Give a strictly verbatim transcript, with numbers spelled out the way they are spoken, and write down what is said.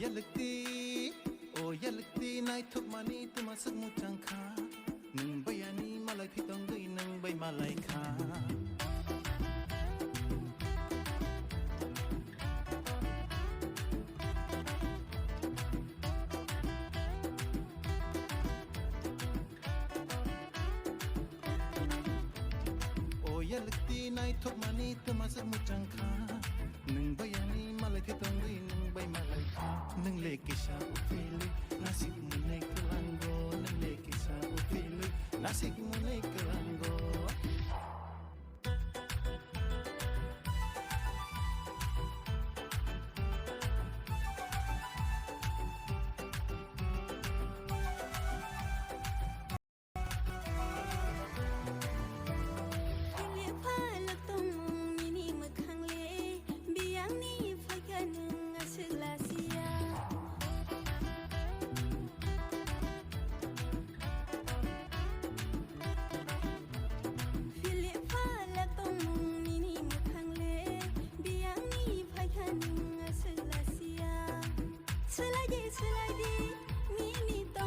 Yalwkti, o yalwkti, naithokmani twma swk muchang kha. Nwng bai ani malai phi tongwi nwng bai malai kha. O yalwkti, naithokmani twma swk muchang kha. Nwng bai ani malai khe tongwi nwng bai malai kha. Nwng le kisa uphilwi nasik mwnwi kwlango, nwng le kisa uphilwi nasik mwnwi kwlango. Philip phalok tongmung nini mwkhang le, biyangni phaikha nwng aswk lasiya. Philip phalok tongmung nini mwkhang le, biyangni phaikha nwng aswk lasiya. Swlai di, swlai di,